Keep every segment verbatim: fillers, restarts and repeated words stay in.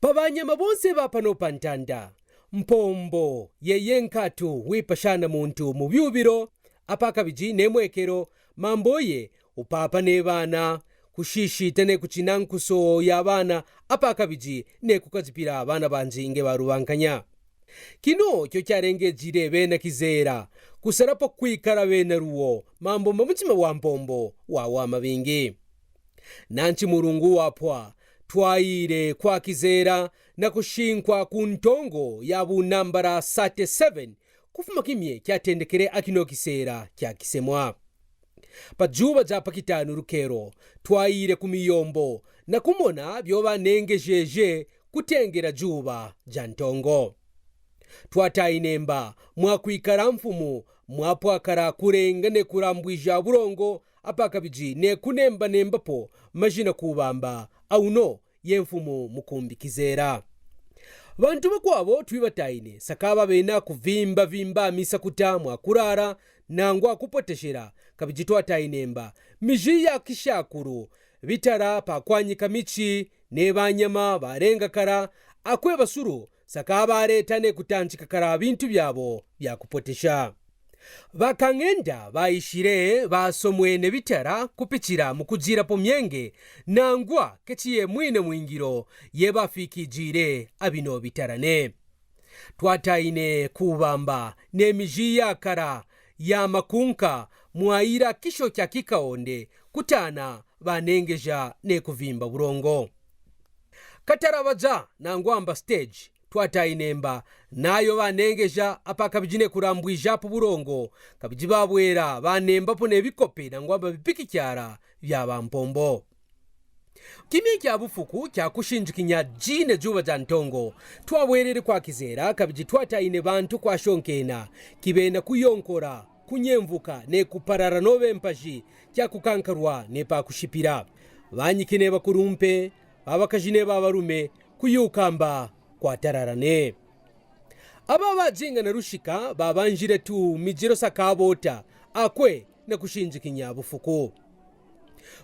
Pa banyama bonse ba pano pa ntanda, mpombo yeye nkatu wipashana muntu mu byubiro, apa kabiji ne mwekero, mamboye upapa ne bana, kushishita ne kuchina nkuso ya bana, apa kabiji ne kukazipira bana banji nge barubankanya. Kino kyo kyarengejire bena kizera, kusara pa kwikara bena ruwo, mambo ma mutima wa mpombo wa wama bingi. Nanchi murungu wapwa, twayire kwa kizera na kushinkwa ku ntongo ya bu nambara thirty-seven, kufuma kimye kyatendekere akino kisera kya kisemwa. Pa juba ja pa kitanu rukero, twayire ku miyombo, na kumona byo banengejeje kutengera juba ja ntongo. Twatainemba mwa kwikara mfumu, mwa pwakara kurenga ne kurambwija burongo, apa kabiji ne kunembanemba po majina kubamba, auno ye mfumu mukumbi kizera. Bantu bakwabo twibataine, sakaba bena kuvimba vimba misa kuta mwa kurara, nangwa kupoteshera, kabiji twatainemba miji ya kishakuru, bitara pa kwanyika michi, ne banyama barenga kara, akwe basuru, saka bareta ne kutanchika kara bintu byabo bya kupotesha. Bakangenda bayishire basomwene bitara kupichira mu kujira po myenge, nangwa kechi ye mwine mwingiro ye bafikijire abino bitara ne. Twataine kubamba ne miji ya kara ya makunka mwayira kisho kya kikaonde kutana banengeja ne kuvimba burongo. Katara baja nangwamba stage, twatainemba nayo banengeja apa kabijine kurambwija po burongo, kabiji babwera banemba po ne bikope nangwamba bipiki kyara bya bampombo. Kimye kya bufuku kya kushinjikinya jine juba ja ntongo, twabwerere kwa kizera kabiji twataine bantu kwashonkena, kibena kuyonkora, kunyemvuka ne kuparara nobe mpaji kya kukankarwa ne pa kushipira. Banyikine bakurumpe, babakaji ne babarume, kuyukamba kwatarara ne. Aba bajinga na rushika babanjire tu mijiro saka bota, akwe na kushinjikinya bufuku.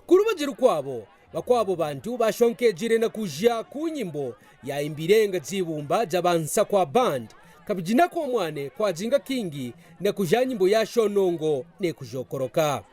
Kuri bajiru kwabo, bakwabo bantu bashonkejire na kuja ku nyimbo ya Imbirenga Jibumba ja Bansakwa Band, kabijina ko mwane kwajinga kingi na kuja nyimbo ya shonongo ne kujokoroka.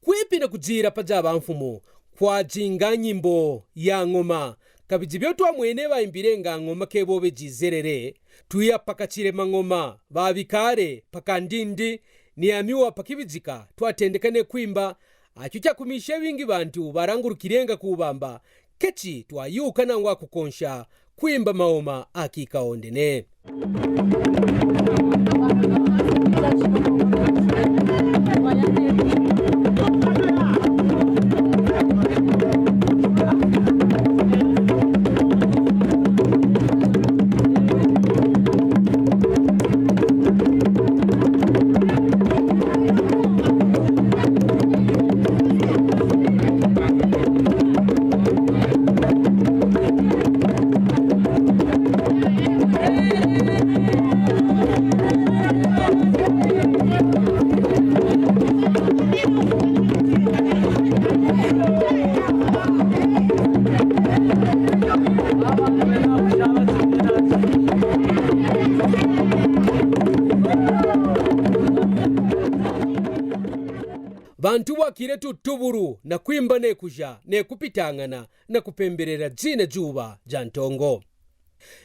Kwipi na kujira pa ja bamfumu, kwajinga nyimbo ya ngoma. Kabiji byo twamwene baimbirenga ngoma ke bobe jizerere, twiyapakachire mangoma, babikare pakandindi, ni amiwa pakibijika, twatendekane kwimba, acho chakumishe bingi bantu barangurukirenga kubamba, kechi twayuka nangwa kukonsha kwimba maoma akika ondene. Bantu bwakire tutuburu na kwimba ne kuja ne kupitangana na kupemberera jina juba ja ntongo.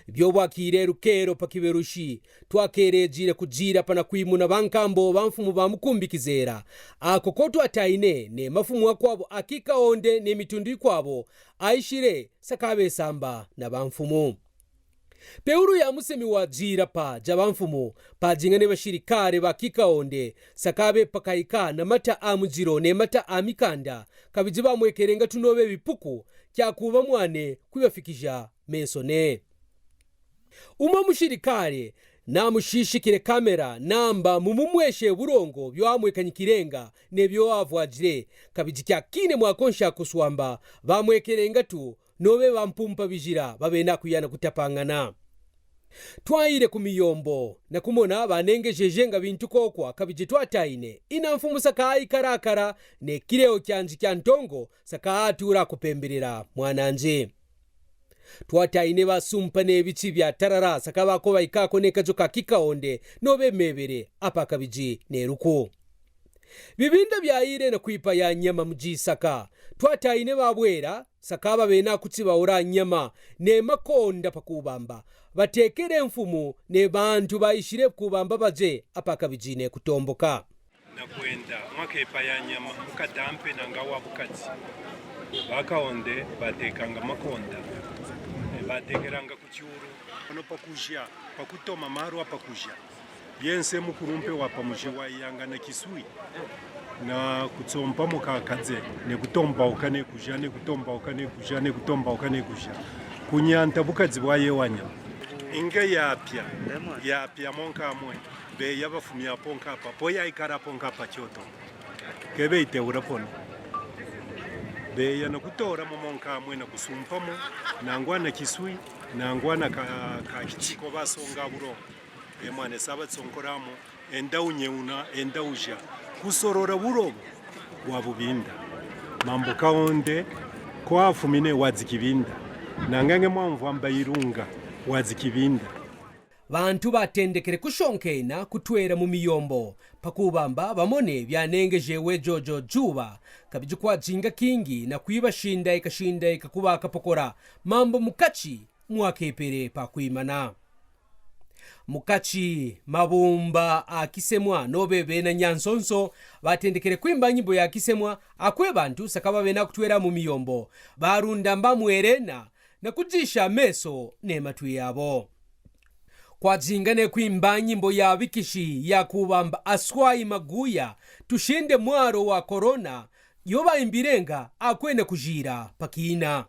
Byo bwakire rukero pa kiberushi, twakerejire kujira pana kwimuna bankambo bamfumu ba mukumbi kizera, ako ko twataine ne mafumu akwabo akika onde ne mitundu ikwabo aishire saka besamba na bamfumu. Peuru ya musemi wa jira pa ja bamfumu, pajingane bashirikare bakika onde, saka bepakaika na mata a mujiro ne mata a mikanda, kabiji bamwekerenga tunobe bipuku, kyakuba mwane kwibafikija meso ne. Umwe mushirikare namushishikire kamera namba mumumweshe burongo byo amwekanyikirenga ne byo avwajire, kabiji kyakine mwakonsha kuswamba bamwekerenga tu nobe bampumpa bijira babe nakuyana kutapangana. Twayire ku miyombo na kumona banengejejenga bintu kokwa kabiji twataine ina mfumu saka aikarakara ne kireo kyanji kya ntongo saka atura kupemberera mwananji. Twataine basumpa ne bichi bya tarara saka bakoba ikako ne kajo ka kikaonde nobe mebere apa kabiji ne ruku. Bibinda byayire na kwipa ya nyama mujisaka. Twataine babwera saka babe nakuchiba ora nyama ne makonda pakubamba. Batekere mfumu ne bantu baishire kubamba baje apa kabiji ne kutomboka. Nakwenda mwakepa ya nyama mukadampe nanga wa bukati. Bakaonde batekanga makonda. Batekeranga ku churu. Ono pakuja, pakutoma maru apakuja. Byense mukurumpe wa pamuji waiyanga na kiswi, na kutsompamo kakadze, ne kutombauka ne kuja, ne kutombauka ne kuja, ne kutombauka ne kuja. Kunyanta bukadzi bwaye wanya. Inga yapya, yapya monka amwe, beya bafumya ponka apa, poya ikara ponka apa choto. Kebe iteura pono. Beya na kutora momonka amwe na kusumpamo, nangwa na kiswi, nangwa na ka, ka kichiko basonga buro. E mwana saba tsonkoramo, enda unyeuna, enda uja. Kusorora burobo bwa bubinda. Mambo Kaonde, kwafumine wadzi Kibinda, nangenge mwamvwamba irunga wadzi Kibinda. Bantu batendekere kushonkena kutwera mu miyombo, pakubamba bamone byanengejewe jojo juba, kabiji kwadzinga kingi na kwiba shindaika shindaika kuba kapokora mambo mukachi mwakepere pakwimana. Mukachi mabumba a kisemwa nobe bena nyansonso batendekere kwimba nyimbo ya kisemwa, akwe bantu sakaba bena kutwera mu miyombo, barundamba mwerena na kujisha meso ne matwi yabo. Kwadzingane kwimba nyimbo ya bikishi ya kubamba aswai maguya, tushinde mwaro wa korona, yo baimbirenga akwena kujira pakina.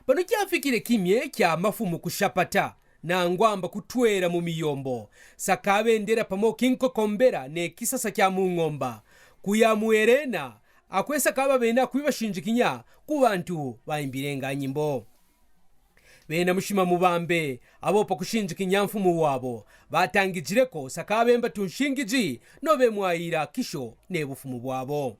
Pano kyafikire kimye kya mafumu kushapata, nangwamba kutwera mu miyombo, saka bendera pamo kinkokombera ne kisasa kya mungomba, kuya mwerena, akwe saka babena kwibashinjikinya ku bantu baimbirenga nyimbo. Bena mushima mubambe, abo pakushinjikinya mfumu wabo, batangijireko saka bemba tunshingiji, nobe mwayira kisho ne bufumu bwabo.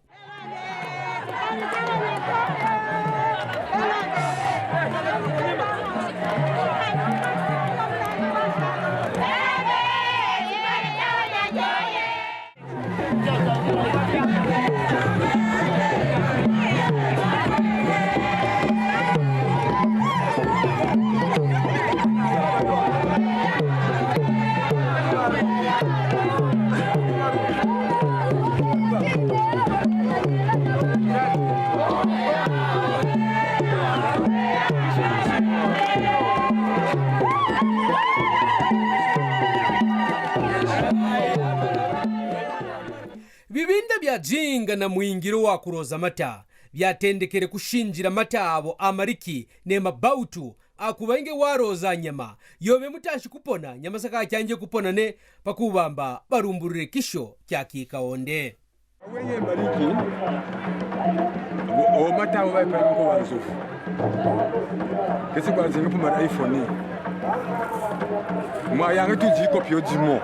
Bibinda bya jinga na mwingiro wa kuroza mata, byatendekere kushinjira mata abo amariki ne mabautu, akuba inge waroza nyama, yobe mutashi kupona, nyama saka kyange kupona ne, pakubamba barumburire kisho kya kikaonde. Weye mariki, o, o mata wa pele nko wa nzovu. Kesi kwa zingi puma iPhone. Mwa yange tu ji kopio jimo.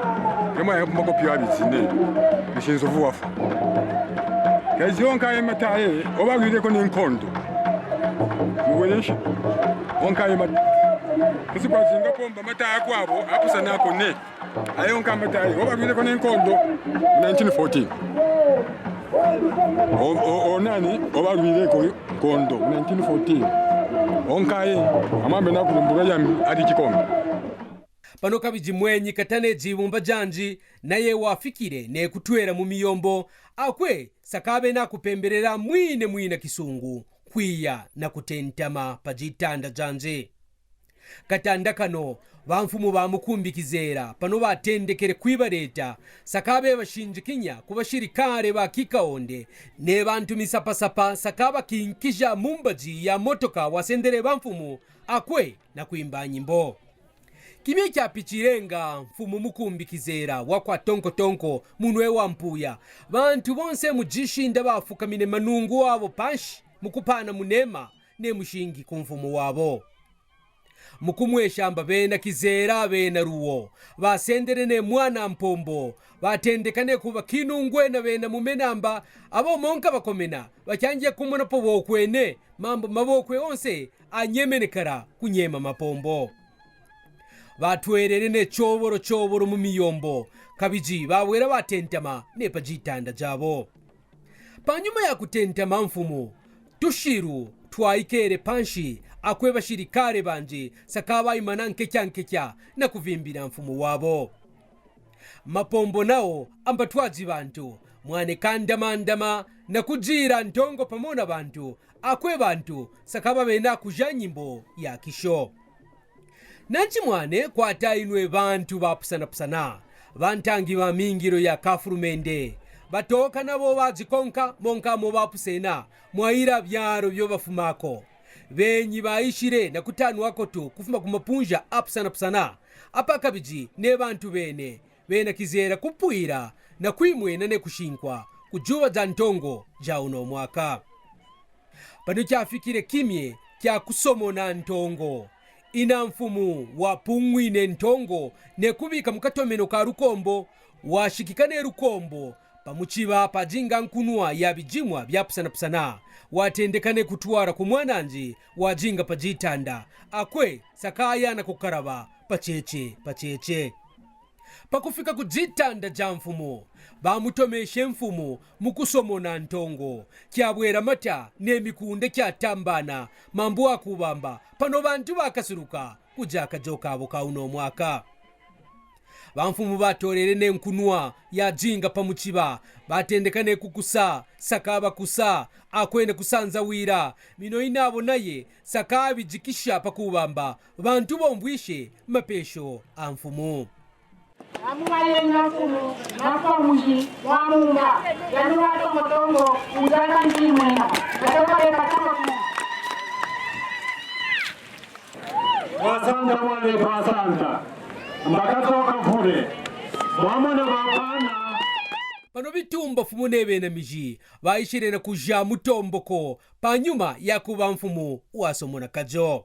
Ke mwa yange puma kopio abi jine. Mishi nzovu wafa. Kesi onka ye mata ye, oba wile ko ni nkondo. Muwele shi. Onka ye mata. Kesi kwa zinga pomba mata ya kwabo, apusa nako ne. Ayo nkamata ayo, oba wile ko ni nkondo, nineteen fourteen. O, o, o nani, oba wile ko nkondo, nineteen fourteen. Onkayi, amambe nakulumbura yami ari kikombe. Pano kabiji mwenyi katane jibumba janji, naye wafikire ne kutwera mu miyombo, akwe sakabe nakupemberera mwine mwina kisungu, kwiya na kutentama pa jitanda janje. Katanda kano, bamfumu ba mukumbi kizera, pano batendekere kwibareta, sakabe bashinjikinya kuba shirikare ba kikaonde, ne bantu misapasapa, sakabakinkija mumbaji ya motoka wasendere bamfumu, akwe na kwimba nyimbo. Kimye kyapichirenga mfumu mukumbi kizera wakwa tonko tonko munwe wa mpuya. Bantu bonse mujishinda bafukamine manungu abo panshi mukupana munema ne mushingi ku mfumu wabo. Mukumweshamba bena kizera bena ruwo, basendere ne mwana mpombo, batendekane kuba kinungwena bena mumenamba, abo monka bakomena, bachangia kumona pobokwene, mambo mabokwe onse anyemenekara kunyema mapombo. Batwerere ne choboro choboro mu miyombo, kabiji bawera batentama ne pa jitanda jabo. Panyuma ya kutentama mfumu, tushiru twaikere panshi, akwe bashirikare banji, sakabaimana nkecha nkecha na kuvimbira mfumu wabo. Mapombo nao amba twaji bantu, mwane kandamandama na kujira ntongo pamona bantu, akwe bantu sakaba bena kuja nyimbo ya kisho. Nanchi mwane kwatainwe bantu bapusanapusana, bantangi ba mingiro ya kafurumende, batoka nabo bajikonka monka mo bapusena, mwaira byaro byo bafumako. Benyi baishire na kutanwako tu kufuma ku mapunja apusanapusana, apa kabiji ne bantu bene, bena kizera kupwira na kwimwena ne kushinkwa ku juba ja ntongo ja uno mwaka. Pano kyafikire kimye kya kusomona ntongo. Ina mfumu wapungwine ntongo ne kubika mu katomeno ka rukombo, washikika ne rukombo, pamuchiba pajinga nkunwa ya bijimwa byapusanapusana, watendeka ne kutwara ku mwananji wajinga pa jitanda, akwe sakayana kukaraba pacheche pacheche. Pakufika ku jitanda ja mfumu, bamutomeshe mfumu mu kusomona ntongo, kyabwera mata ne mikunde kyatambana, mambu akubamba, pano bantu bakasuruka kuja kajo kabo ka uno mwaka. Bamfumu batorere ne nkunwa yajinga pamuchiba, batendeka ne kukusa, saka bakusa, akwene kusanzawira, mino inabo naye, saka bijikisha pakubamba, bantu bombwishe mapesho a mfumu. Amuwayenga mfumu, nakwa muji, wamumba, yanu watongotongo, ujana njimwena, katoka beka tongo. Wasanta mwane pasanta, mbakatoka vure, mwamone bapana. Pano bitumba fumu ne bena miji, baishire na kuja mutomboko, panyuma ya kuba mfumu wasomona kajo.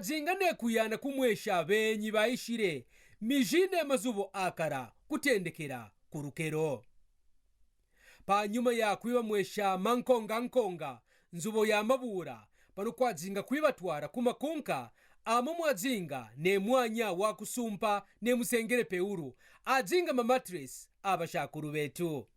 Zinga nekuyana kumwesha beñi baishire, miji ne mazubo akara kutendekera ku rukero. Pa nyuma ya kwibamwesha mankonga nkonga, nzubo ya mabura, pano kwazinga kwibatwara ku makunka, amwe mwazinga ne mwanya wa kusumpa ne musengere peuru, azinga ma mattress a bashakuru betu.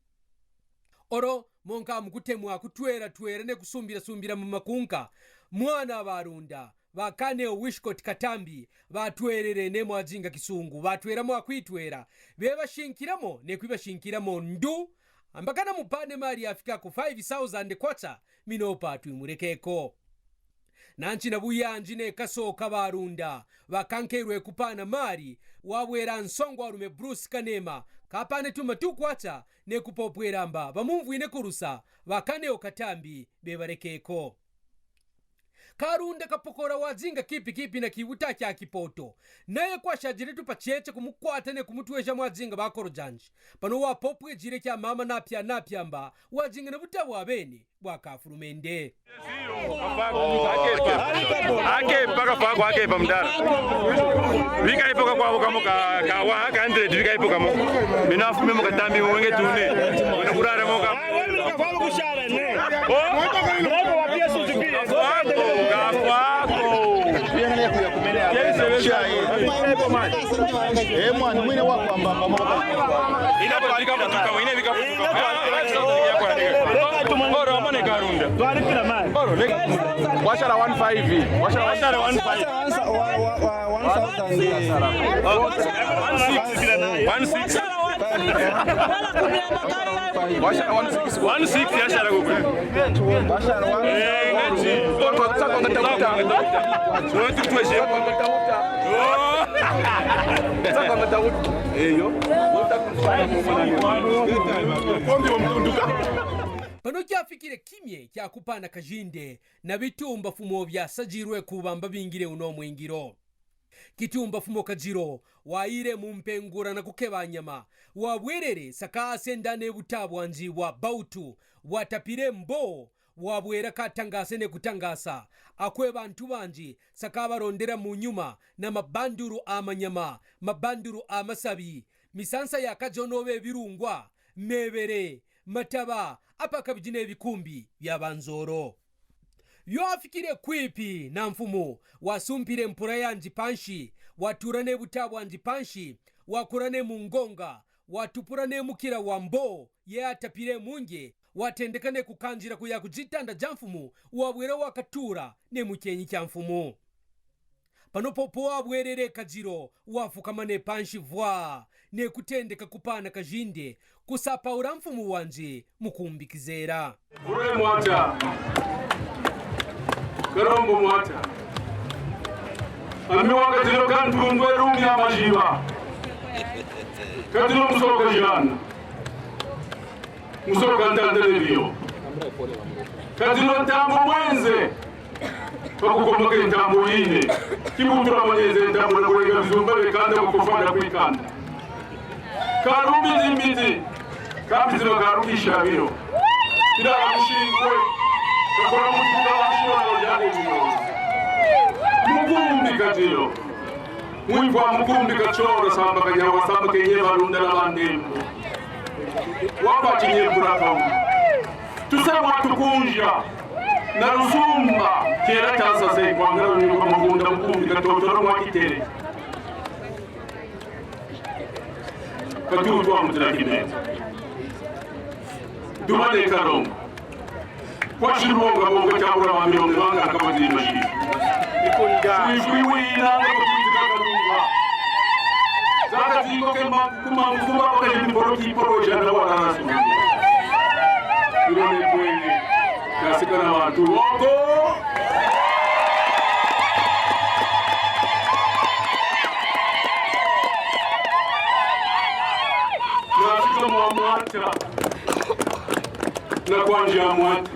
Oro monka mukutemwa kutwera twera ne kusumbira sumbira mu makunka, mwana ba Runda, ba Kaneo Wishcott Katambi, batwerere ne mwazinga kisungu, batwera mwa kwitwera, bebashinkiramo ne kwibashinkiramo ndu, amba kana mupane mali afika ku five thousand kwacha, minopa twimurekeko. Nanchi na buyanji ne kasoka ba Runda, bakankerwe kupana mali, wabwera nsongo arume Bruce Kanema, kapane tuma tu kwacha, ne kupopwera amba, bamumvwine kurusa, ba Kaneo Katambi, bebarekeko. Ka Runda kapokora wazinga kipi kipi na kibuta kya kipoto. Naye kwashajire tu pacheche kumukwata ne kumutwesha mwazinga ba korojanji. Pano wapopwe jire kya mama napya napya mba, wazinga na buta bwa beni, bwa kafurumende. Ake, mpaka fako, ake, pamdara. Vika ipoka kwa buka muka, ka wa, ka hundred, vika ipoka muka. Mina fume muka tambi, wenge tune. Wene kurara muka. Kwako, kwako. Eh, mwana, mwine wa kwamba, kwamba. Ina kwa alika kutuka, ina vika kutuka. Oro, amane karunda. Oro, ne. Washara one five. Washara one five. One thousand. One six. One six yashara kukuri. Eh, ngati. Eyo. Pano kyafikire kimye kya kupana kajinde na bitumba fumo byasajirwe kubamba bingire uno mwingiro. Kitumba fumo kajiro, wayire mu mpengura na kukeba nyama, wabwerere saka asenda ne buta bwanji bwa bautu, bwatapire mbo, wabwera katangase ne kutangasa, akwe bantu banji, saka barondera mu nyuma, na mabanduru a manyama, mabanduru a masabi, misansa ya kajono be birungwa, mebere, mataba, apaka bijine bikumbi bya banzoro. Yo afikire kwipi na mfumu, wasumpire mpura yanji panshi, watura ne buta bwanji panshi, wakura ne mungonga, watupura ne mukira wa mbo, ye atapire munge, watendeka ne kukanjira kuya ku jitanda ja mfumu, wabwera wakatura ne mukenyi kya mfumu. Pano popo wabwerere kajiro, wafukama ne panshi vwa, ne kutendeka kupana kajinde, kusapaura mfumu wanji, mukumbi kizera. Ure mwata. Karombo mwata. Ami wa kajiro kantungwe rumi ya majiba. Kajiro musoka jana. Musoka ntandele biyo. Kajiro ntambo mwenze. Pakukomake ntambo ine. Kibutura manyeze ntambo na kurenga bizumba bekanda kukufanda kwikanda. Karumbi zimbiti. Kambi zino karukisha biro. Kila mushingwe. Kakora mutuka wa shora ujane biro. Mukumbi katiro. Mwimvwa mukumbi kachora samba kanyawa samba kenye barunda na bandembo. Wapa chinye kurakamu. Tusa watukunja. Na rusumba. Kera tasa se kwangara ni kwa mabunda mukumbi katotoro mwa kitere. Katutu wa mutira kine. Dumane karongo. Kwashirunga bongo chakura wa mirongo wanga akabazima shi. Fui fui wina nga kutuzi kakarunga. Zaka zingo ke ma kuma mfuba kwa kajini poro ki poro jana wa rasu. Irone kwenge. Kasikana watu woko. Nafika mwa mwata. Na kwanja mwata.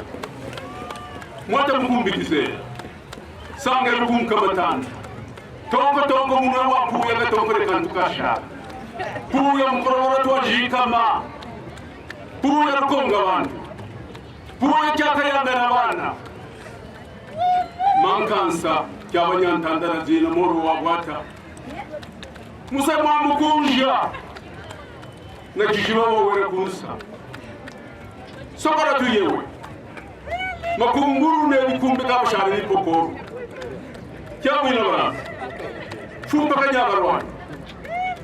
Mwata mukumbikise. Sanga lukunka matanda. Tongo tongo muna wa puya ka tongo le kantu kasha. Puya mkorora twa jikama. Puya lukonga wantu. Puya chaka ya mera wana. Ma Ankansa, kyabanyantandara zina moro wabwata. Musa mwamukunja. Na jijima wawera kunsa. Sokora tu yewe. Makumburu ne bikumbe kaba shari ni pokoro. Kya wina bara. Fumpa kanya barwani.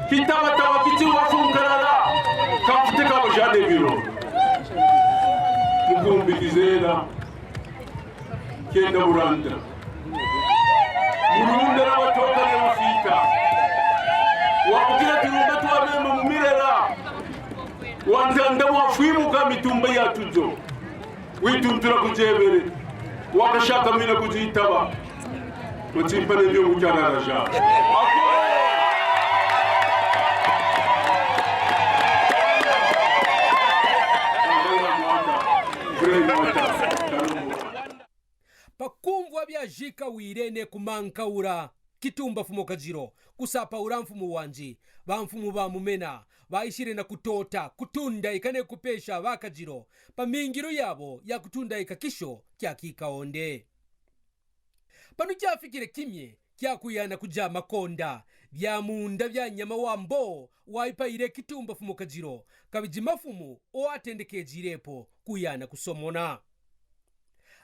Kitaba taba kiti wa funkarala. Kafute kaba jade biro. Mukumbi kizela. Kenda buranda. Burunda na watoka ne wafita. Wakukira turumba tuwabema mumirera. Wantanda wafwimuka mitumba ya tujo. Wituntura kujebere. Wakashaka mina kujitaba. Matimpane ndio kukyarara ja. Pakumvwa bya jika wire ne kumankaura kitumba fumo Kajiro, kusapaura mfumu wanji, ba mfumu ba mumena, baishire na kutota, kutunda ikane kupesha ba Kajiro, pa mingiro yabo ya kutunda ikakisho kya kikaonde. Panu kyafikire kimye kya kuyana kuja makonda, bya munda bya nyama wa mbo, waipaire kitumba fumo Kajiro, kabiji mafumu o atendekejirepo kuyana kusomona.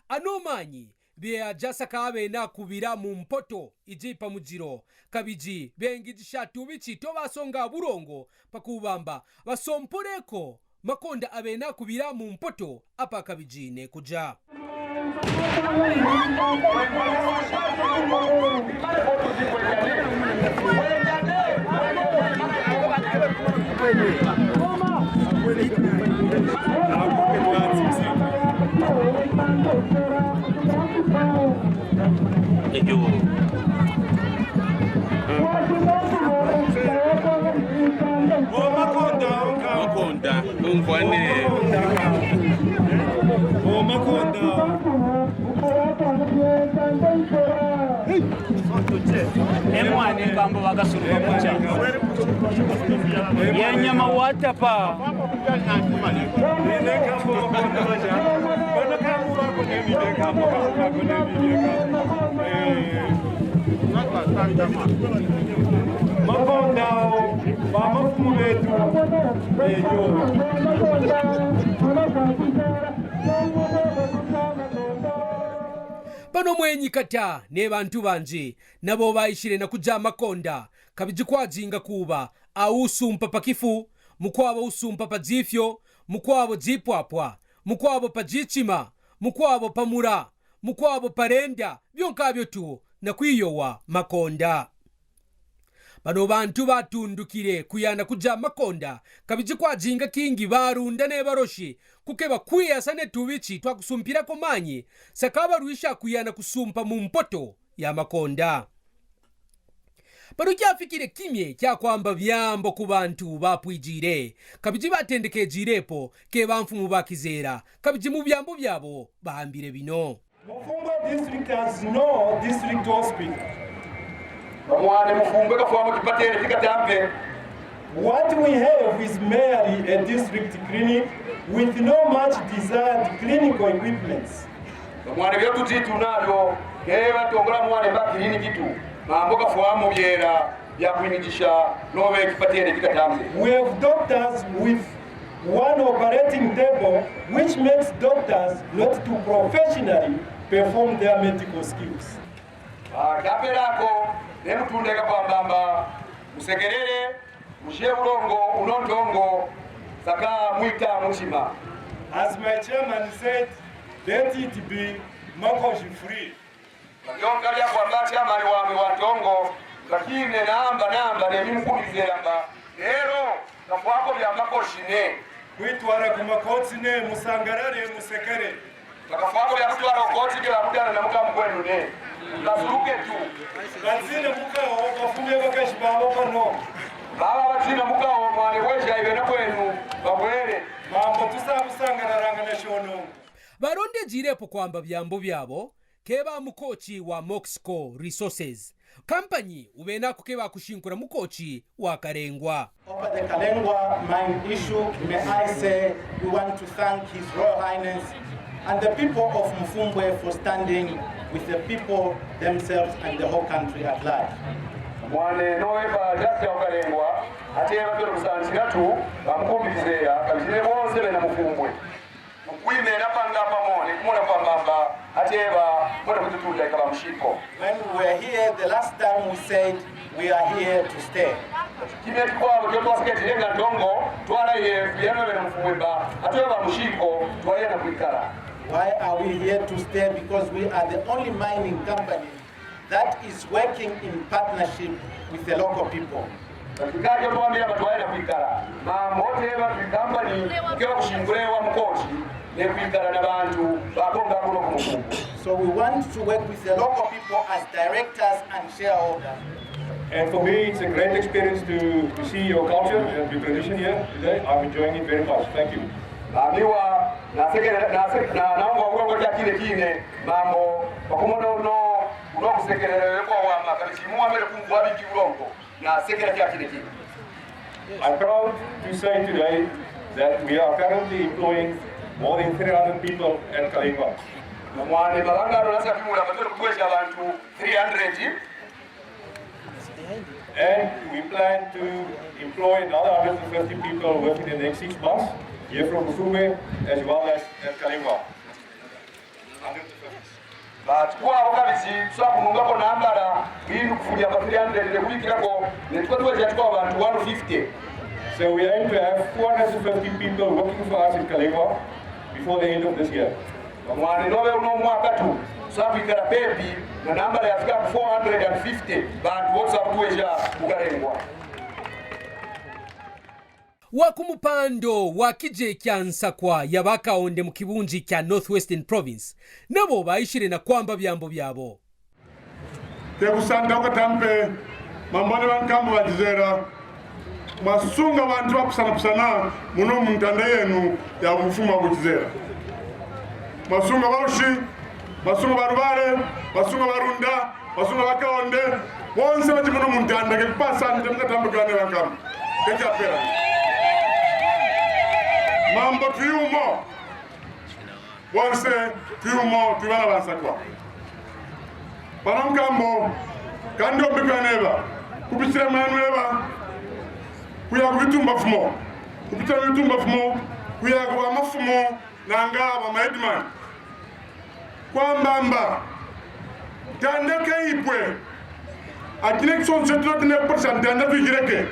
Ano manyi, bya jasa ka abena kubira mu mpoto iji pa mujiro, kabiji bengijisha tubichi to basonga burongo pa kubamba, basompore ko makonda abena kubira mu mpoto apa kabijine kuja. Eyo. Makonda, umvane. Makonda. Emwana engambo bakasuru bakucha. Ye nyama watapa. Makonda, ba mafumu betu. Eyo. Pano mwenyi kata ne bantu banji, nabo baishire na kuja makonda, kabiji kwajinga kuba, au usumpa pa kifu, mukwabo usumpa pa jifyo, mukwabo jipwapwa, mukwabo pa jichima, mukwabo pa mura, mukwabo pa renda, byo nkabyo tu na kwiyowa makonda. Bano bantu batundukire kuyana kuja makonda, kabiji kwajinga kingi barunda ne baroshi, kukeba kwiyasa ne tubichi twa kusumpirako manyi, saka barwisha kuyana kusumpa mu mpoto ya makonda. Bano kyafikire kimye kya kwamba byambo ku bantu bapwijire, kabiji batendekejirepo, keba mfumu bakizera, kabiji mu byambo byabo bahambire bino. Mufumbo district has no district hospital. Bamwane Mufumbwe kafwamo kipatele kikatampe. What we have is merely a district clinic with no much desired clinical equipments. Bamwane byo tuti tunabyo, keba tongola mwane ba clinic tu, mambo kafwamo byera bya kwinijisha nobe kipatele kikatampe. We have doctors with one operating table, which makes doctors not to professionally perform their medical skills. Ah, kapelako, nemutundeka kwambamba, musekerere, mushe urongo, unondongo, saka mwita muchima. As my chairman said, let it be Makoshi free. Yonka lya kwamba chairman wami wa ntongo, lakini namba, namba, nemi mukubizera mba, lero, kafwako bya makoshi ne. Kwitwara ku makoti ne, musangarare, musekere. Bakafwako bya kutwara ku koti ke bakutana na mukamu kwenu ne. Basuruke tu. Bazine mukawo, bafume bakashi babo kano. Baba bazine mukawo, mwane weja ibena kwenu, babwere. Mambo tusa kusangararanga na shono. Barondejirepo kwamba byambo byabo, keba mukochi wa Moxco Resources. Kampanyi ubenaku keba kushinkura mukochi wa Karengwa. Over the Kalengwa mine issue, may I say we want to thank His Royal Highness and the people of Mufumbwe for standing with the people themselves and the whole country at large. Mwane nowe ba Justin Ukalengwa, ati eba twere kusanchira tu, bamukumbi Kizeya, kabizire bonse bena mufumbwe. Ukwime na panga pamone, kumona kwa mamba, ati eba, mwana kututula ikaba mushiko. When we were here the last time, we said we are here to stay. Kimya kikwabo kyo twasiketire nga ndongo, twara ye, yena bena mufumbwe ba, ati eba mushiko, twayena kwikara. Why are we here to stay? Because we are the only mining company that is working in partnership with the local people. Katika kyo twambira batwaye na kwikara. Mambo teba company kyo kushingulewa mukoti ne kwikara na bantu bakonga kuno kumukungu. So we want to work with the local people as directors and shareholders. And for me, it's a great experience to, to see your culture and your tradition here today. I'm enjoying it very much. Thank you. Bamiwa, nasekere, nase-, na, naomba urongo cha kile kine, mambo, bakumono no, uno kusekerere kwa wama, kali simu wamere kumvwa biki urongo, nasekere cha kile kine. I'm proud to say today that we are currently employing more than three hundred people at Kalengwa. Na mwane, babanga ndo nasa kimura, batoro kuwesha abantu three hundred. And we plan to employ another hundred and fifty people within the next six months, here from Mufumbe as well as at Kalengwa. But kwabo kabisi, twakunungako nambara, bintu kufunya ba three hundred, ne kubikirako, ne tuka tuweza tuka abantu one fifty. So we aim to have four hundred and fifty people working for us in Kalengwa before the end of this year. Bamwane nobe uno mwaka tu, twakwikara pepi na nambara yafika ku four hundred and fifty, bantu bose bakutuwesha kukarengwa. Wa ku mupando wa kije kya nsakwa ya ba Kaonde mu kibunji kya North Western Province, nabo baishire na kwamba byambo byabo. Ke kusanta ukatampe, mambone bankambo ba Kizera, mwasunga bantu bapusanapusana muno mu ntanda yenu ya bufuma bu Kizera. Mwasunga Baushi, mwasunga Barubare, mwasunga Barunda, mwasunga Bakaonde, bonse bati muno mu ntanda, ke kupasa nte mukatambe kane bankambo. Ke chapera. Mambo tuyumo. Bonse tuyumo, tubana bansakwa. Pana nkambo, kandi ombi kwaneba, kupitira manu eba, kuya ku bitumba fumo, kupitira bitumba fumo, kuya ku ba mafumo, nanga ba headman. Kwambamba, ntanda ke ipwe, Akine kisonso tuna tine kupatisa ntanda tuigireke.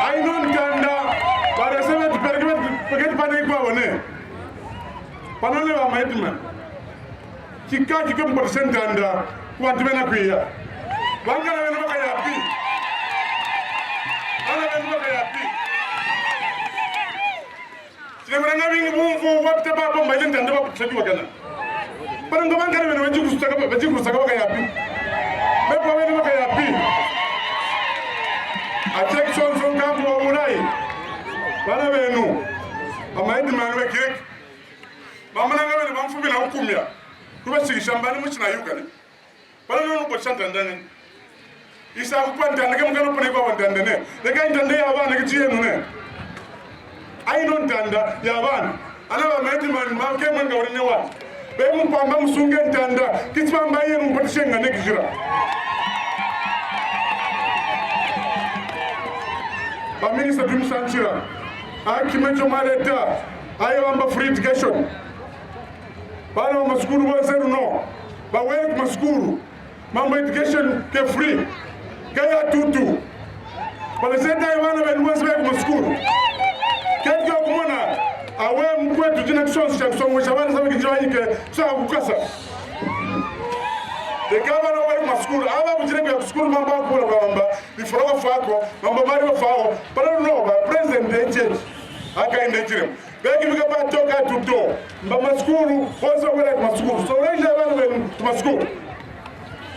Aino ntanda, baresebe tupereke, peketi pane ikwabo ne. Panone ba headman. Kika kike mpatise ntanda, kubantu bena kwiya. Bangala bena bakayapi. Bana bena bakayapi. Sina mwana ngabingi bumvu wapita babo mbaile ntanda bakutsaki wakana. Bana ngabangala bena bajikusaka, bajikusaka bakayapi. Bebo bena bakayapi. Ateki sonso nkambu wa murayi. Bana benu. Amaiti manu bakireki. Mama nanga bena bamfubila ukumya. Kuba sigi shambani muchina yukani. Bana nunu bwa shantandani. Isa kupa ntanda ke mukano pone kwa ntanda ne. Leka ntanda ya bana kiti yenu ne. Aino ntanda ya bana. Ana ba meti man ma ke manga wani ne wa. Be mu kwamba musunge ntanda. Kiti bamba yenu mpati shenga ne kijira. Ba minister tumusanchira. Aki mecho mareta. Ayo amba free education. Bana ba masukuru bonse runo. Ba wewe ku masukuru. Mambo education ke free. Kaya tutu. Pala seta ya bana benu bonse baya ku masukuru. Keti kwa kumona. Awe mkwetu jina kisonsi cha kusongo cha bana sabi kijira yike. Sa kukasa. Deka bana wewe ku masukuru. Aba kujire kwa kusukuru mamba kula kwa mamba. Biforo kwa fako. Mamba mari kwa fako. Pala no ba president de change. Aka inde jirem. Beki bika ba toka tuto. Mba masukuru, bonse wala masukuru. So wala ila bana ben tu masukuru.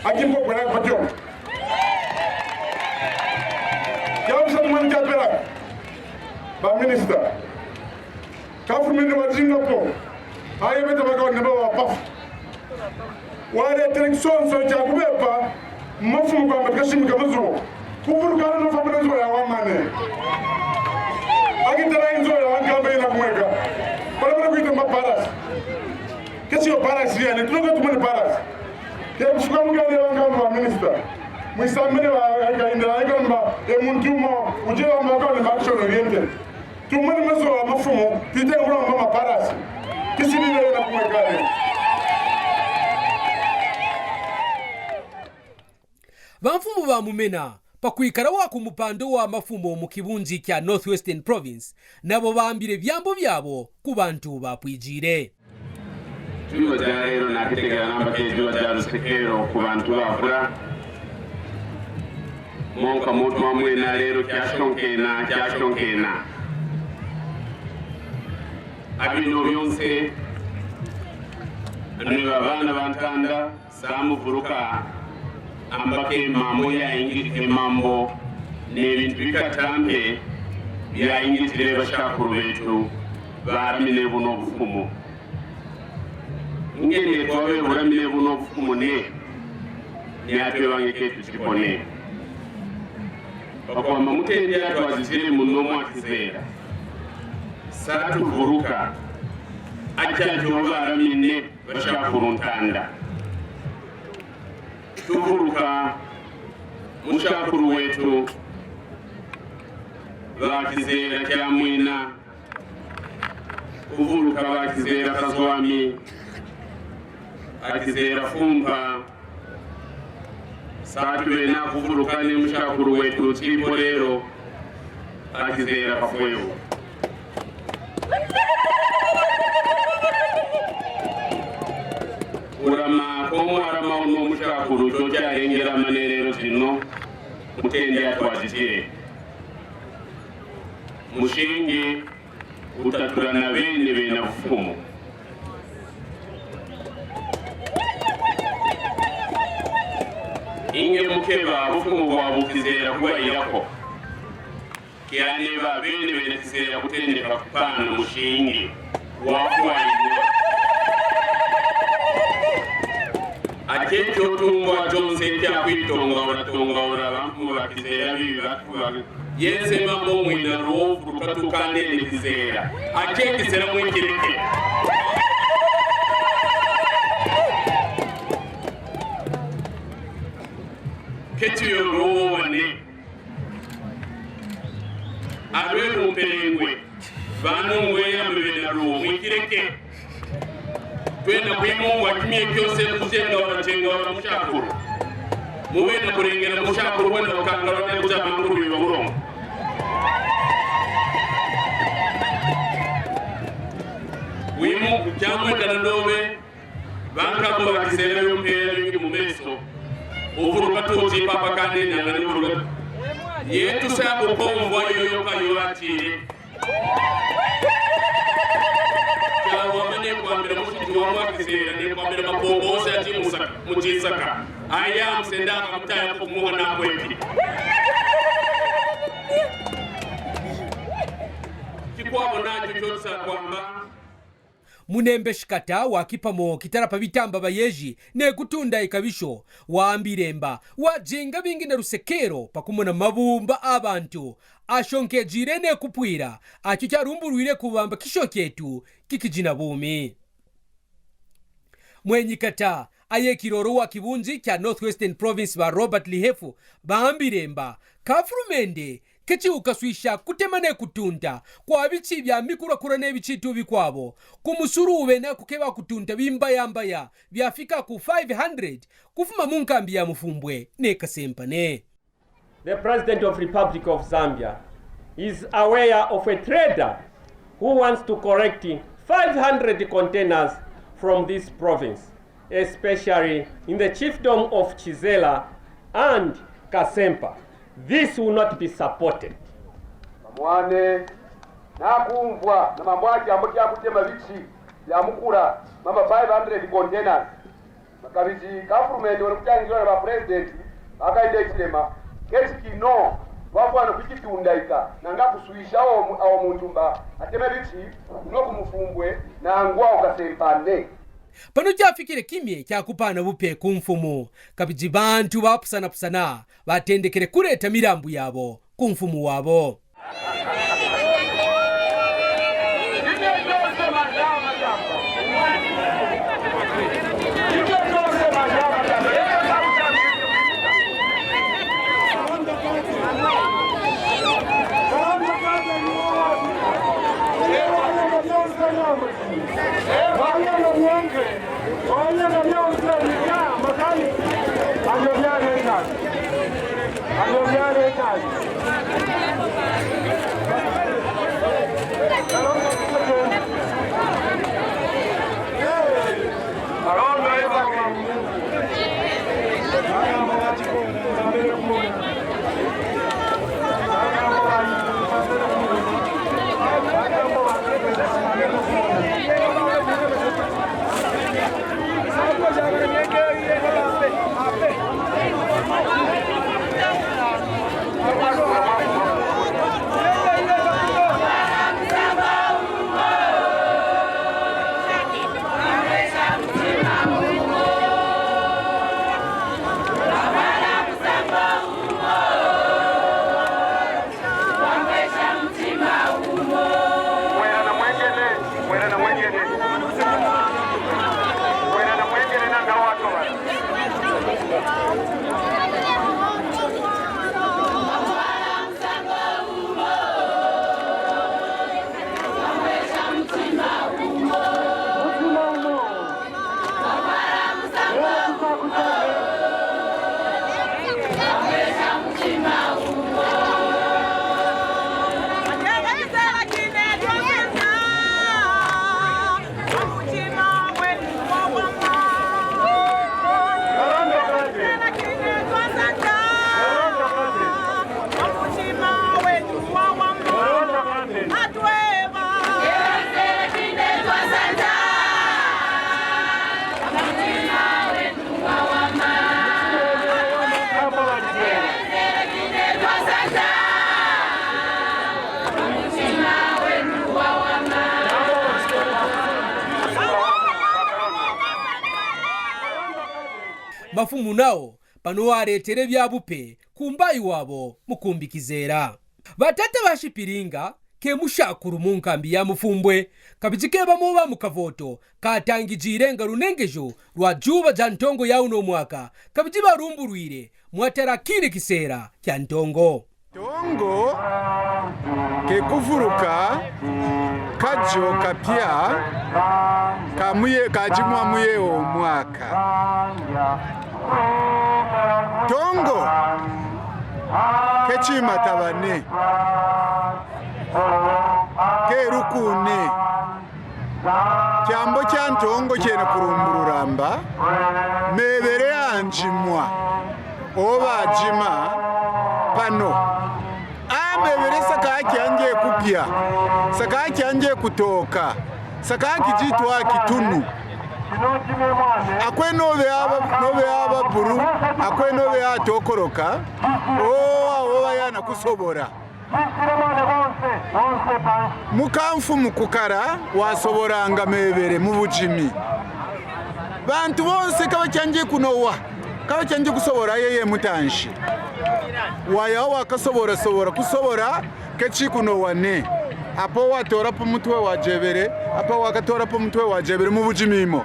Aki mbo kwela kwa tio. Kia bisa tumani kia pela. Ba minister. Government wa Singapore. Aye beta baka wa neba wa pafu. Wale election so cha kubepa, mafumu kwa mbatika shimi kama zuo. Kuvuru kana no famina zuo ya wamane. Akitara inzo ya wankamba ina kumweka. Para para kuita maparas. Kesi yo paras ya, ni tunuka tumani paras. Ke kusuka muka ni wanga mwa minister. Mwisambene wa, aika indira, aika mba, e muntu mo, ujira mba kwa ni action oriented. Tumani maso wa mafumu, tite ngura mba ma paras. Kesi ni leo na kumwe kale. Bamfumu ba Mumena, pa kwikara wa ku mupando wa mafumu mu kibunji kya North Western Province, nabo baambire byambo byabo ku bantu bapwijire. Byuba bya lero nakitegera namba ke byuba bya rusekero ku bantu bavura. Monka muntu wa mwena lero kyashonkena, kyashonkena. Abino byonse, anu ba bana ba ntanda, samuvuruka, amba ke mambo ya ingi-, ke mambo, ne bintu bikatampe, bya ingitire bashakuru betu, baramine buno bufumu. Nge ne twabe buramine buno bufumu ne, ne atwe bange ketu chipone. Pakwamba mutende atwazizire muno mwa kizera. Sa tuvuruka, acha jo baramine, bashakuru ntanda. Tuvuruka, mushakuru wetu, ba kizera kya mwina, kuvuruka ba kizera kazwami, ba kizera fumpa, sa tubena kuvuruka ni mushakuru wetu, tipo lero, ba kizera kafwewo. Urama, komo arama uno mushakuru, chocha arengera manelero zino, mutende atwazitire. Mushingi, utatura na bene bena bufumu. Inge mukeba bufumu bwa bukizera kuba irako. Kyane ba bene bene kizera kutendeka kupana mushingi wa kwaina. Akeke otungwa jonse kya kwitongaura, tongaura, bamfumu ba kizera bibi, batu ba, yense mambo mwina ruovu, rukatuka nene kizera. Akeke sera mwikireke. Keti yo ruovu wane. Alwe lumperengwe, vanu ngweya mivena luo mwikireke. Twena kwimu wakimie kyose kuzenga wala chenga wala mushakuru. Muvena kurengera mushakuru wena wakanga wala kuza manguru iwa murongo. Wimu, chamwe kana ndove, Bankamu bakizera yo mpera yungi mu meso. Uvuruka tuti papa kandi nanga ni vuruka. Yetu sa kukomvwa yoyo ka yo atire. Kyawa mane kwambira mushiki wa mwakizera, ne kwambira mapongo ose ati musaka, muchisaka. Aya msenda akamutaya kumuka na kweti. Kikwabo nacho kyotsa kwamba. Munembe Shikata wakipamo kitara pa bitamba bayeji ne kutunda ikabisho, waambiremba, wajenga bingi na rusekero pa kumona mabumba a bantu ashonkejire ne kupwira, acho kyarumburwire kubamba kisho kyetu kikijina bumi. Mwenyikata, aye kiroro wa kibunji kya North Western Province ba Robert Lihefu, baambiremba, kafurumende, Keci ukaswisha kutema ne kutunda kwa bici bya mikurakura ne bicitu bikwabo, ku musuru uvena kukeba kutunda bimbayambaya byafika ku five hundred kufuma mu nkambi ya Mufumbwe ne Kasempane. The President of Republic of Zambia is aware of a trader who wants to collect five hundred containers from this province, especially in the chiefdom of Chizela and Kasempa. This will not be supported. Mamwane, nakumvwa na mambo a kyambo kya kutema bici bya mukura, mama five hundred containers. Makabiji gavumenti wari kutyangirwa na ba president, bakaida ekirema, keti kino, wafwana kukitundaika, nanga kuswisha awo mu-, awo muntu mba ateme bici, kuno ku Mufumbwe, nangwa ukasempane. Pano kyafikire kimye kya kupana bupe ku mfumu, kabiji bantu bapusanapusana batendekere kureta mirambu yabo ku mfumu wabo. Mafumu nao pano waretera ebyabupe kumbayi wabo mukumbi Kizera. Batata ba Shipiringa, ke mushakuru mu nkambi ya Mufumbwe, kabidi ke bamo ba mu kavoto katangijire nga lunengejo lwa juba ja ntongo ya uno mwaka, kabidi barumburwire mwatara kine kisera kya ntongo. Ntongo ke kuvuruka kajo kapya ka muye, kajimwa muye wo mwaka. Ntongo ke chima tabane, ke rukune. Kyambo kya ntongo kyena kurumburura mba mebere anjimwa, o bajima pano. A mebere saka kyange kupya, saka kyange kutoka, saka kijitwa kitunu. Akwe nobe aba, nobe aba buru, akwe nobe atokoroka, o, o bayana kusobora. Mukamfumu kukara wasoboranga mebere mu bujimi. Bantu bonse kabakyangi kunowa, kabakyangi kusobora yeye mutanshi. Waya wakasobora sobora, kusobora kechi kunowa ne. Apo watorapo mutwe wajebere, apo wakatorapo mutwe wajebere mu bujimi mo.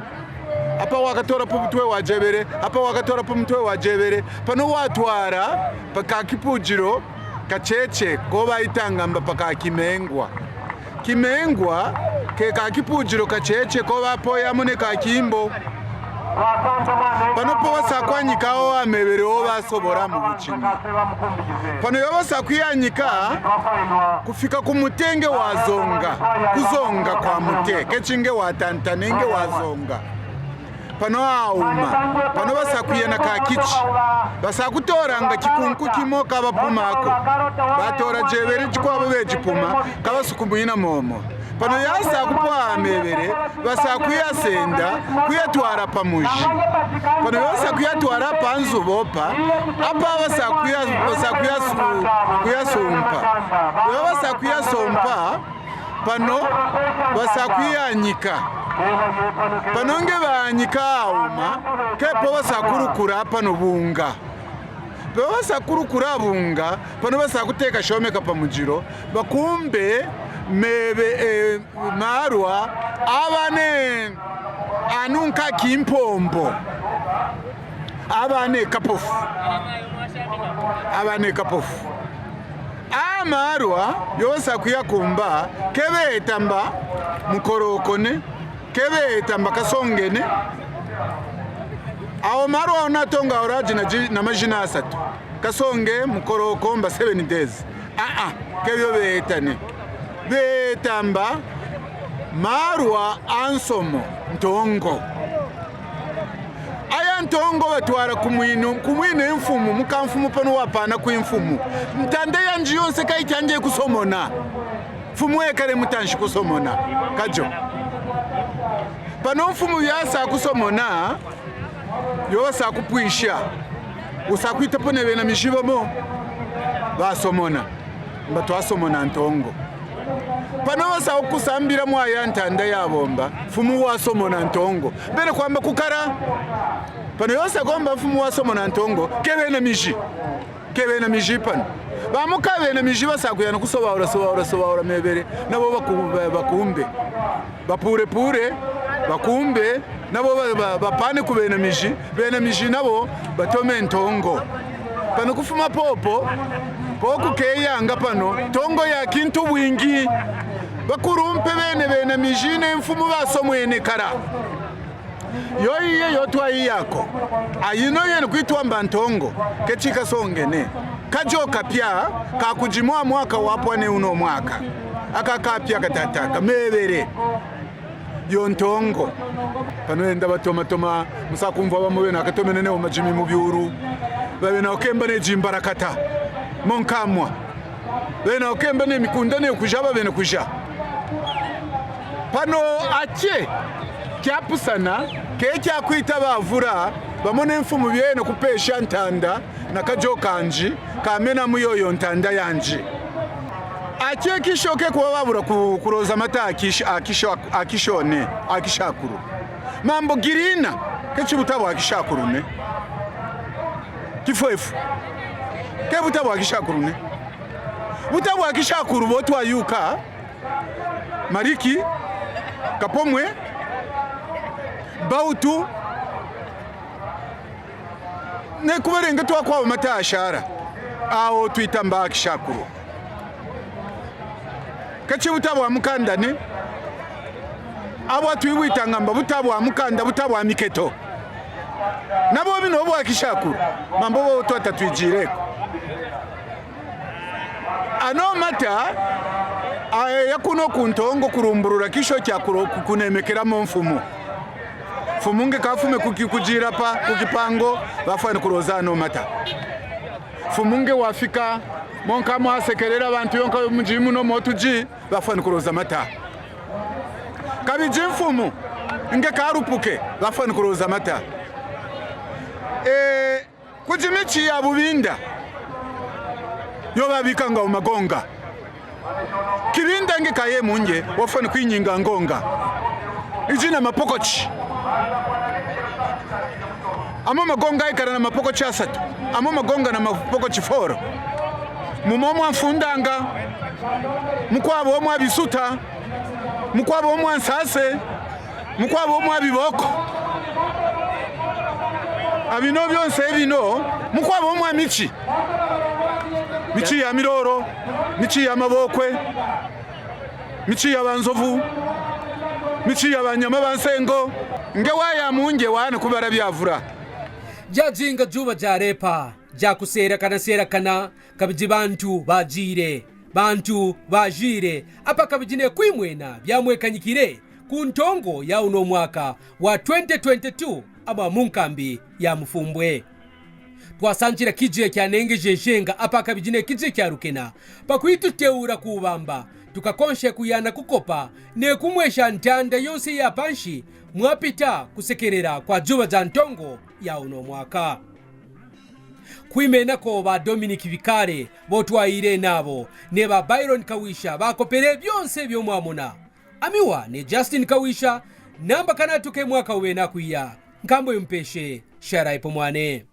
Apa wakatorapo mutwe wajebere, apa wakatorapo mutwe wajebere. Pano watwara pa ka kipujiro kacheche, ko bayitanga mba pa ka kimengwa. Kimengwa ke ka kipujiro kacheche, ko bapoya mune ka kimbo. Pano po basa kwanyika o amebere o basobora mu bujimi. Pano yo basa kwiyanyika kufika ku mute nge wazonga, kuzonga kwa mute, kechi nge watantane nge wazonga. Pano auma, pano basa kwiyana ka kichi, basa kutoranga kikunku kimo kabapumako. Batora jebere jikwabo bejipuma, kabasukumwina momo. Pano yasa kupwa amebere, basa kuyasenda, kuyatwara pa muji. Pano yasa kuyatwara pa nzu bopa, apa basa kuya-, basa kuyasu-, kuyasumpa. Yo basa kuyasumpa, pano basa kuyanyika. Pano nge banyika auma, kepo basa kurukura pano bunga. Pe basa kurukura bunga, pano basa kuteka shomeka pa mujiro, bakumbe mebe, eh, marwa, abane anunka kimpombo, abane kapofu, abane kapofu. Amarwa yosa kuyakumba, kebeta mba mukorokone, kebeta mba kasongene, Awo marwa awo natonga awo rajina ji-, na majina asatu. Kasonge, Mukoroko, mba seven days. Aa, kebyo betani. Betamba marwa ansomo ntongo. Aya ntongo batwara kumwinu, kumwine mfumu, muka mfumu pano wapana kwi mfumu. Ntanda yanji yonse kaitange kusomona. Mfumu ekare mutanshi kusomona. Kajo. Pano mfumu yasa kusomona, yo wasa kupwisha. Usa kwita pone bena mijiba mo. Basomona. Mba twasomona ntongo. Pano wasa kusambira mwaya ntanda yabomba, mfumu wasomona ntongo. Bena kwamba kukara. Pano yosa komba mfumu wasomona ntongo, ke bena miji. Ke bena miji pano. Bamuka bena miji basa kuyana kusobaura, sobaura, sobaura mebere, nabo baku-, ba-, bakumbe. Bapure pure, bakumbe, nabo ba-, ba-, bapane ku bena miji, bena miji nabo batome ntongo. Pano kufuma popo, poku keyanga pano, ntongo ya kintu bwingi. Bakurumpe bene bena miji ne mfumu basomwene kara. Yo iye yo twayi yako. Ayino yene kwitwamba ntongo, kechi kasongene. Kajo kapya, kakujimwa mwaka wapwane uno mwaka. Aka kapya katataka, mebere. Yo ntongo. Pano enda batoma toma, musa kumva bamwe bena katomenene omajimi mu byuru. Babena okemba ne jimbarakata. Monkamwa. Bena okemba ne mikunda ne kuja babena kuja. Pano ache, kyapusana, ke kyakwita bavura, bamone mfumu byena kupesha ntanda, na kajo kanji, kamena muyoyo ntanda yanji. Ache kisho ke kuba babura ku-, kuroza mata akish-, akisho-, akishone, akishakuru. Mambo girina, ke chibutabo akishakuru ne. Kifwefu. Ke butabo akishakuru ne. Butabo akishakuru bo twayuka. Mariki, Kapomwe, Bautu, ne kubarenga twakwabo mata ashara. Awo twitamba akishakuru. Kachi butabo amukanda ne. Abo atwibwitanga mba butabo amukanda, butabo amiketo. Nabo bino bwa kishakuru. Mambo bo twata twijireko. Ano mata, aya kuno ku ntongo kurumburura kisho kya kuro-, ku-, kunemekeramo mfumu. Mfumu nge kafume kuki-, kujira pa, ku kipango, bafwani kuroza ano mata. Mfumu nge wafika, monka mwasekerera abantu yonka yo muji muno motuji, bafwani kuroza mata. Kabiji mfumu, nge karupuke, bafwani kuroza mata. Eh, Kuji michi ya bubinda, yo babikanga magonga. Kibinda nge kaye munje, wafwani kwinyinga ngonga. Iji na mapokochi. Amo magonga ikara na mapokochi asatu. Amo magonga na mapokochi foro. Mumo mwa mfundanga. Mukwabo mwa bisuta. Mukwabo mwa nsase. Mukwabo mwa biboko. Abino byonse bino, mukwabo mwa michi. Michi ya miroro, michi ya mabokwe, michi ya banzovu, michi ya banyama ba nsengo. Nge waya munje wana kubara byavura. Jazinga juba jarepa, jakuserakana serakana, kabiji bantu bajire. Bantu bajire, apa kabijine kwimwena byamwekanyikire ku ntongo ya uno mwaka wa twenty twenty-two aba mu nkambi ya Mufumbwe. Twasanchira kije kyanengejejenga apa kabijine kije kyarukena, pakwituteura kubamba, tukakonshe kuyana kukopa, ne kumwesha ntanda yonse ya panshi, mwapita kusekerera kwa juba za ntongo ya uno mwaka. Kwimenako ba Dominic Bikare, bo twayire nabo, ne ba Byron Kawisha, bakopere byonse byo mwamona. Amiwa ne Justin Kawisha, namba kanatuke mwaka wena kwiya, nkambo yumpeshe, shara ipo mwane.